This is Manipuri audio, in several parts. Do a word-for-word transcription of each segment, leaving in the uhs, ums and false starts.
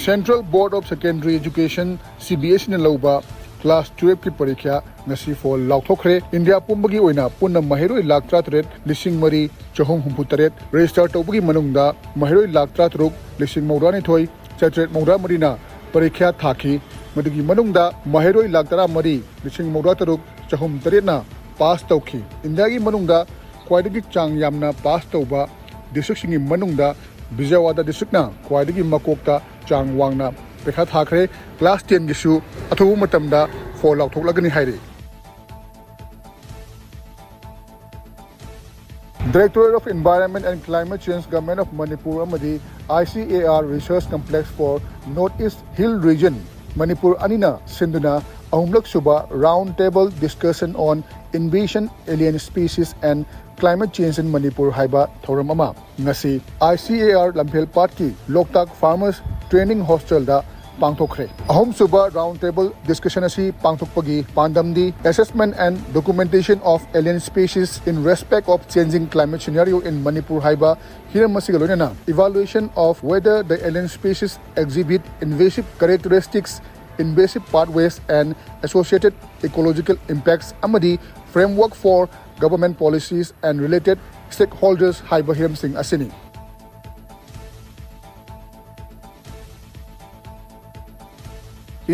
Central Board of Secondary Education, C B S E ꯅ ꯂꯧꯕ class twelve ꯀꯤ ꯄꯔꯤꯈ꯭ꯌꯥ ꯉꯁꯤ ꯐꯣꯜ ꯂꯥꯎꯊꯣꯛꯈ꯭ꯔꯦ꯫ ꯏꯟꯗꯤꯌꯥ ꯄꯨꯝꯕꯒꯤ ꯑꯣꯏꯅ ꯄꯨꯟꯅ ꯃꯍꯩꯔꯣꯏ ꯂꯥꯈ ꯇꯔꯥꯇꯔꯦꯠ ꯂꯤꯁꯤꯡ ꯃꯔꯤ ꯆꯍꯨꯝ ꯍꯨꯝꯐꯨ ꯇꯔꯦꯠ register ꯇꯧꯕꯒꯤ ꯃꯅꯨꯡꯗ ꯃꯍꯩꯔꯣꯏ ꯂꯥꯈ ꯇꯔꯥꯇꯔꯨꯛ ꯂꯤꯁꯤꯡ ꯃꯧꯗ꯭ꯔꯥꯅꯤꯊꯣꯏ ꯆꯥꯇ꯭ꯔꯦꯠ ꯃꯧꯗ꯭ꯔꯥ ꯃꯔꯤꯅ ꯄꯔꯤꯈ꯭ꯌꯥ ꯊꯥꯈꯤ꯫ ꯃꯗꯨꯒꯤ ꯃꯅꯨꯡꯗ ꯃꯍꯩꯔꯣꯏ ꯂꯥꯈ ꯇꯔꯥꯃꯔꯤ ꯂꯤꯁꯤꯡ ꯃꯧꯗ꯭ꯔꯥ ꯇꯔꯨꯛ ꯆꯍꯨꯝ ꯇꯔꯦꯠꯅ pass ꯇꯧꯈꯤ꯫ ꯏꯟꯗꯤꯌꯥꯒꯤ ꯃꯅꯨꯡꯗ ꯈ꯭ꯋꯥꯏꯗꯒꯤ ꯆꯥꯡ ꯌꯥꯝꯅ pass ꯇꯧꯕ district ꯁꯤꯡꯒꯤ ꯃꯅꯨꯡꯗ ꯕꯤꯖꯌꯋꯥꯗꯥ district ꯅ ꯈ꯭ꯋꯥꯏꯗꯒꯤ ꯃꯀꯣꯛꯇ ꯆꯥꯡ ꯋꯥꯡꯅ ꯄꯩꯈꯥ ꯊꯥꯈ꯭ꯔꯦ꯫ Class ten ꯒꯤꯁꯨ ꯑꯊꯨꯕ ꯃꯇꯝꯗ ꯐꯣꯜ ꯂꯥꯎꯊꯣꯛꯂꯒꯅꯤ ꯍꯥꯏꯔꯤ꯫ Directorate of Environment and Climate Change, Government of Manipur ꯑꯃꯗꯤ I C A R Research Complex for North East Hill Region, Manipur ꯑꯅꯤꯅ ꯁꯤꯟꯗꯨꯅ ꯑꯍꯨꯝꯂꯛ ꯁꯨꯕ Round Table Discussion on Invasion Alien Species and Climate Change in Manipur ꯍꯥꯏꯕ ꯊꯧꯔꯝ ꯑꯃ ꯉꯁꯤ I C A R ꯂꯝꯐꯦꯜ ꯄꯥꯠꯀꯤ Loktak Farmers Training Hostel ꯗ ꯄꯥꯡꯊꯣꯛꯈ꯭ꯔꯦ꯫ ꯑꯍꯨꯝꯁꯨꯕ round table discussion ꯑꯁꯤ ꯄꯥꯡꯊꯣꯛꯄꯒꯤ ꯄꯥꯟꯗꯝꯗꯤ Assessment and Documentation of Alien Species in Respect of Changing Climate Scenario in Manipur ꯍꯥꯏꯕ ꯍꯤꯔꯝ ꯑꯁꯤꯒ ꯂꯣꯏꯅꯅ Evaluation of whether the alien species exhibit invasive characteristics, invasive pathways and associated ecological impacts ꯑꯃꯗꯤ Framework for Government Policies and Related Stakeholders ꯍꯥꯏꯕ ꯍꯤꯔꯝꯁꯤꯡ ꯑꯁꯤꯅꯤ꯫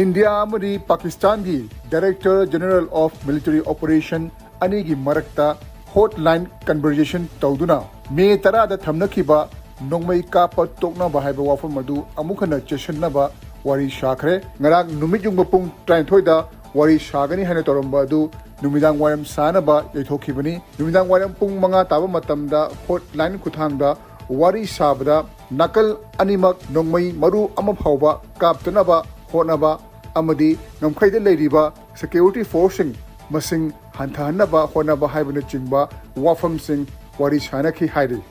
ꯏꯟꯗꯤꯌꯥ ꯑꯃꯗꯤ ꯄꯥꯀꯤꯁꯇꯥꯟꯒꯤ Director General of Military Operation ꯑꯅꯤꯒꯤ ꯃꯔꯛꯇ hotline conversation ꯇꯧꯗꯨꯅ ꯃꯦ ꯇꯔꯥꯗ ꯊꯝꯅꯈꯤꯕ ꯅꯣꯡꯃꯩ ꯀꯥꯞꯄ ꯇꯣꯛꯅꯕ ꯍꯥꯏꯕ ꯋꯥꯐꯝ ꯑꯗꯨ ꯑꯃꯨꯛ ꯍꯟꯅ ꯆꯦꯠꯁꯤꯟꯅꯕ ꯋꯥꯔꯤ ꯁꯥꯈ꯭ꯔꯦ꯫ ꯉꯔꯥꯡ ꯅꯨꯃꯤꯠ ꯌꯨꯡꯕ ꯄꯨꯡ ꯇꯔꯥꯅꯤꯊꯣꯏꯗ ꯋꯥꯔꯤ ꯁꯥꯒꯅꯤ ꯍꯥꯏꯅ ꯇꯧꯔꯝꯕ ꯑꯗꯨ ꯅꯨꯃꯤꯗꯥꯡ ꯋꯥꯏꯔꯝ ꯁꯥꯅꯕ ꯌꯩꯊꯣꯛꯈꯤꯕꯅꯤ꯫ ꯅꯨꯃꯤꯗꯥꯡ ꯋꯥꯏꯔꯝ ꯄꯨꯡ ꯃꯉꯥ ꯇꯥꯕ ꯃꯇꯝꯗ hotline ꯈꯨꯠꯊꯥꯡꯗ ꯋꯥꯔꯤ ꯁꯥꯕꯗ ꯅꯥꯀꯜ ꯑꯅꯤꯃꯛ ꯅꯣꯡꯃꯩ ꯃꯔꯨ ꯑꯃ ꯐꯥꯎꯕ ꯀꯥꯞꯇꯅꯕ ꯍꯣꯠꯅꯕ ꯑꯃꯗꯤ ꯉꯝꯈꯩꯗ ꯂꯩꯔꯤꯕ security force ꯁꯤꯡ ꯃꯁꯤꯡ ꯍꯟꯊꯍꯟꯅꯕ ꯍꯣꯠꯅꯕ ꯍꯥꯏꯕꯅꯆꯤꯡꯕ ꯋꯥꯐꯝꯁꯤꯡ ꯋꯥꯔꯤ ꯁꯥꯅꯈꯤ ꯍꯥꯏꯔꯤ꯫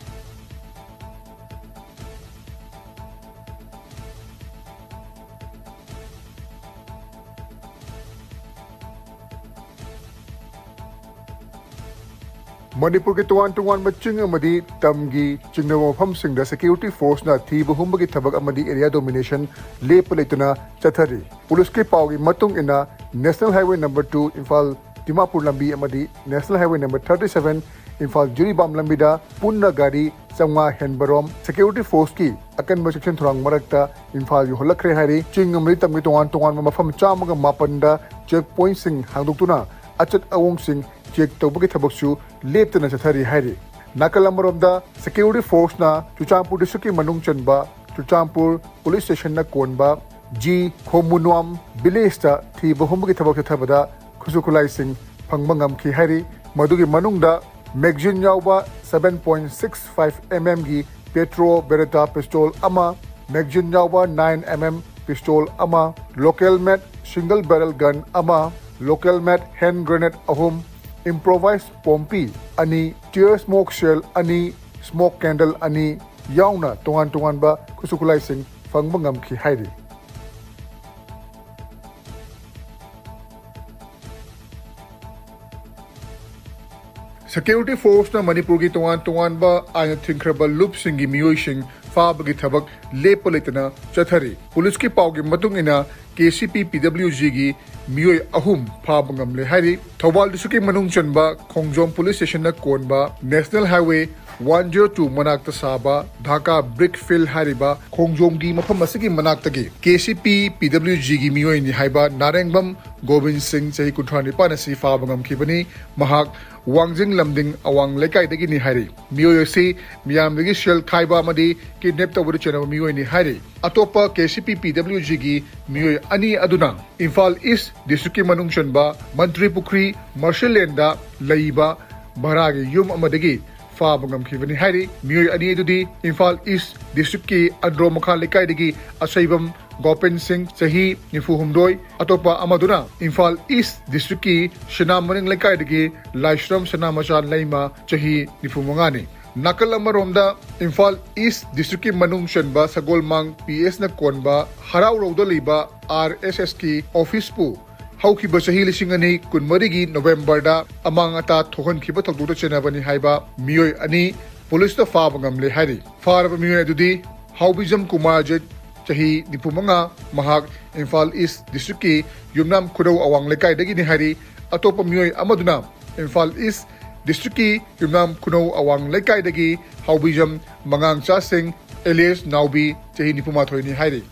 ꯃꯅꯤꯄꯨꯔꯒꯤ ꯇꯣꯉꯥꯟ ꯇꯣꯉꯥꯟꯕ ꯆꯤꯡ ꯑꯃꯗꯤ ꯇꯝꯒꯤ ꯆꯤꯡꯅꯕ ꯃꯐꯝꯁꯤꯡꯗ security forceꯅ ꯊꯤꯕ ꯍꯨꯝꯕꯒꯤ ꯊꯕꯛ ꯑꯃꯗꯤ area domination ꯂꯦꯞꯄ ꯂꯩꯇꯅ ꯆꯠꯊꯔꯤ꯫ ꯄꯨꯂꯤꯁꯀꯤ ꯄꯥꯎꯒꯤ ꯃꯇꯨꯡ ꯏꯟꯅ National Highway number two Imphal Dimapur ꯂꯝꯕꯤ ꯑꯃꯗꯤ National Highway number thirty seven Imphal Jiribam ꯂꯝꯕꯤꯗ ꯄꯨꯟꯅ ꯒꯥꯔꯤ ꯆꯥꯝꯃꯉꯥ ꯍꯦꯟꯕꯔꯣꯝ security forceꯀꯤ ꯑꯀꯟꯕ ꯆꯦꯛꯁꯤꯟ ꯊꯧꯔꯥꯡ ꯃꯔꯛꯇ ꯏꯝꯐꯥꯜ ꯌꯧꯍꯜꯂꯛꯈ꯭ꯔꯦ ꯍꯥꯏꯔꯤ꯫ ꯆꯤꯡ ꯑꯃꯗꯤ ꯇꯝꯒꯤ ꯇꯣꯉꯥꯟ ꯇꯣꯉꯥꯟꯕ ꯃꯐꯝ ꯆꯥꯝꯃꯒ ꯃꯥꯄꯟꯗ check pointꯁꯤꯡ ꯍꯥꯡꯗꯣꯛꯇꯨꯅ ꯑꯆꯠ ꯑꯋꯣꯡꯁꯤꯡ check ꯇꯧꯕꯒꯤ ꯊꯕꯛꯁꯨ ꯂꯦꯞꯇꯅ ꯆꯠꯊꯔꯤ ꯍꯥꯏꯔꯤ꯫ ꯅꯥꯀꯜ ꯑꯃꯔꯣꯝꯗ security forceꯅ ꯆꯨꯔꯆꯥꯟꯄꯨꯔ districtꯀꯤ ꯃꯅꯨꯡ ꯆꯟꯕ ꯆꯨꯔꯆꯥꯟꯄꯨꯔ police stationꯅ ꯀꯣꯟꯕ ꯖꯤ ꯈꯣꯃꯨꯅ꯭ꯋꯥꯝ villageꯇ ꯊꯤꯕ ꯍꯨꯝꯕꯒꯤ ꯊꯕꯛ ꯆꯠꯊꯕꯗ ꯈꯨꯠꯁꯨ ꯈꯨꯠꯂꯥꯏꯁꯤꯡ ꯐꯪꯕ ꯉꯝꯈꯤ ꯍꯥꯏꯔꯤ꯫ ꯃꯗꯨꯒꯤ ꯃꯅꯨꯡꯗ magazine ꯌꯥꯎꯕ seven point six five mmꯒꯤ Petro Beretta pistol ꯑꯃ, magazine ꯌꯥꯎꯕ nine mm pistol ꯑꯃ, local made single barrel gun ꯑꯃ, local made hand grenade ꯑꯍꯨꯝ, improvised ꯄꯣꯝꯄꯤ ꯑꯅꯤ, tear smoke shell ꯑꯅꯤ, smoke candle ꯑꯅꯤ ꯌꯥꯎꯅ ꯇꯣꯉꯥꯟ ꯇꯣꯉꯥꯟꯕ ꯈꯨꯠꯁꯨ ꯈꯨꯠꯂꯥꯏꯁꯤꯡ ꯐꯪꯕ ꯉꯝꯈꯤ ꯍꯥꯏꯔꯤ꯫ Security forceꯅ ꯃꯅꯤꯄꯨꯔꯒꯤ ꯇꯣꯉꯥꯟ ꯇꯣꯉꯥꯟꯕ ꯑꯥꯏꯟꯅ ꯊꯤꯡꯈ꯭ꯔꯕ ꯂꯨꯞꯁꯤꯡꯒꯤ ꯃꯤꯑꯣꯏꯁꯤꯡ ꯐꯥꯕꯒꯤ ꯊꯕꯛ ꯂꯦꯞꯄ ꯂꯩꯇꯅ ꯆꯠꯊꯔꯤ꯫ ꯄꯨꯂꯤꯁꯀꯤ ꯄꯥꯎꯒꯤ ꯃꯇꯨꯡ ꯏꯟꯅ, KCP PWGꯒꯤ ꯃꯤꯑꯣꯏ ꯑꯍꯨꯝ ꯐꯥꯕ ꯉꯝꯂꯦ ꯍꯥꯏꯔꯤ꯫ ꯊꯧꯕꯥꯜ districtꯀꯤ ꯃꯅꯨꯡ ꯆꯟꯕ ꯈꯣꯡꯖꯣꯝ police stationꯅ ꯀꯣꯟꯕ National Highway one zero two ꯃꯅꯥꯛꯇ ꯁꯥꯕ ꯙꯥꯀꯥ brick field ꯍꯥꯏꯔꯤꯕ ꯈꯣꯡꯖꯣꯝꯒꯤ ꯃꯐꯝ ꯑꯁꯤꯒꯤ ꯃꯅꯥꯛꯇꯒꯤ KCP PWGꯒꯤ ꯃꯤꯑꯣꯏꯅꯤ ꯍꯥꯏꯕ ꯅꯥꯔꯦꯡꯕꯝ ꯒꯣꯕꯤꯟ ꯁꯤꯡ, ꯆꯍꯤ ꯀꯨꯟꯊ꯭ꯔꯥ ꯅꯤꯄꯥꯟ ꯑꯁꯤ ꯐꯥꯕ ꯉꯝꯈꯤꯕꯅꯤ꯫ ꯃꯍꯥꯛ ꯋꯥꯡꯖꯤꯡ ꯂꯝꯗꯤꯡ ꯑꯋꯥꯡ ꯂꯩꯀꯥꯏꯗꯒꯤꯅꯤ ꯍꯥꯏꯔꯤ꯫ ꯃꯤꯑꯣꯏ ꯑꯁꯤ ꯃꯤꯌꯥꯝꯗꯒꯤ ꯁꯦꯜ ꯈꯥꯏꯕ ꯑꯃꯗꯤ kidnap ꯇꯧꯕꯗ ꯆꯦꯟꯅꯕ ꯃꯤꯑꯣꯏꯅꯤ ꯍꯥꯏꯔꯤ꯫ ꯑꯇꯣꯞꯄ KCP PWGꯒꯤ ꯃꯤꯑꯣꯏ ꯑꯅꯤ ꯑꯗꯨꯅ ꯏꯝꯐꯥꯜ East districtꯀꯤ ꯃꯅꯨꯡ ꯆꯟꯕ ꯃꯟꯇ꯭ꯔꯤ ꯄꯨꯈ꯭ꯔꯤ Marshal Laneꯗ ꯂꯩꯕ ꯚꯔꯥꯒꯤ ꯌꯨꯝ ꯑꯃꯗꯒꯤ ꯐꯥꯕ ꯉꯝꯈꯤꯕꯅꯤ ꯍꯥꯏꯔꯤ꯫ ꯃꯤꯑꯣꯏ ꯑꯅꯤ ꯑꯗꯨꯗꯤ ꯏꯝꯐꯥꯜ East districtꯀꯤ ꯑꯟꯗ꯭ꯔꯣ ꯃꯈꯥ ꯂꯩꯀꯥꯏꯗꯒꯤ ꯑꯁꯩꯕꯝ ꯒꯣꯄꯦꯟ ꯁꯤꯡ, ꯆꯍꯤ ꯅꯤꯐꯨ ꯍꯨꯝꯗꯣꯏ, ꯑꯇꯣꯞꯄ ꯑꯃꯗꯨꯅ ꯏꯝꯐꯥꯜ East districtꯀꯤ ꯁꯤꯅꯥ ꯃꯅꯤꯡ ꯂꯩꯀꯥꯏꯗꯒꯤ ꯂꯥꯏꯁ꯭ꯔꯝ ꯁꯅꯥꯃꯆꯥ ꯂꯩꯃ, ꯆꯍꯤ ꯅꯤꯐꯨ ꯃꯉꯥꯅꯤ꯫ ꯅꯥꯀꯜ ꯑꯃꯔꯣꯝꯗ ꯏꯝꯐꯥꯜ East districtꯀꯤ ꯃꯅꯨꯡ ꯆꯟꯕ ꯁꯒꯣꯜꯃꯥꯡ PSꯅ ꯀꯣꯟꯕ ꯍꯔꯥꯎꯔꯧꯗ ꯂꯩꯕ RSSꯀꯤ officeꯄꯨ ꯍꯧꯈꯤꯕ ꯆꯍꯤ ꯂꯤꯁꯤꯡ ꯑꯅꯤ ꯀꯨꯟꯃꯔꯤꯒꯤ ꯅꯣꯕꯦꯝꯕꯔꯗ ꯑꯃꯥꯡ ꯑꯇꯥ ꯊꯣꯛꯍꯟꯈꯤꯕ ꯊꯧꯗꯣꯛꯇ ꯆꯦꯟꯅꯕꯅꯤ ꯍꯥꯏꯕ ꯃꯤꯑꯣꯏ ꯑꯅꯤ ꯄꯨꯂꯤꯁꯇ ꯐꯥꯕ ꯉꯝꯂꯦ ꯍꯥꯏꯔꯤ꯫ ꯐꯥꯔꯕ ꯃꯤꯑꯣꯏ ꯑꯗꯨꯗꯤ ꯍꯥꯎꯕꯤꯖꯝ ꯀꯨꯃꯥꯔꯖꯤꯠ, ꯆꯍꯤ ꯅꯤꯐꯨ ꯃꯉꯥ, ꯃꯍꯥꯛ ꯏꯝꯐꯥꯜ ꯏꯁ ꯗꯤꯁꯇ꯭ꯔꯤꯛꯀꯤ ꯌꯨꯝꯅꯥꯝ ꯈꯨꯅꯧ ꯑꯋꯥꯡ ꯂꯩꯀꯥꯏꯗꯒꯤꯅꯤ ꯍꯥꯏꯔꯤ꯫ ꯑꯇꯣꯞꯄ ꯃꯤꯑꯣꯏ ꯑꯃꯗꯨꯅ ꯏꯝꯐꯥꯜ ꯏꯁ ꯗꯤꯁꯇ꯭ꯔꯤꯛꯀꯤ ꯌꯨꯝꯅꯥꯝ ꯈꯨꯅꯧ ꯑꯋꯥꯡ ꯂꯩꯀꯥꯏꯗꯒꯤ ꯍꯥꯎꯕꯤꯖꯝ ꯃꯉꯥꯡꯆꯥꯁꯤꯡ ꯑꯦꯂꯤꯌꯁ ꯅꯥꯎꯕꯤ, ꯆꯍꯤ ꯅꯤꯐꯨ ꯃꯥꯊꯣꯏꯅꯤ ꯍꯥꯏꯔꯤ꯫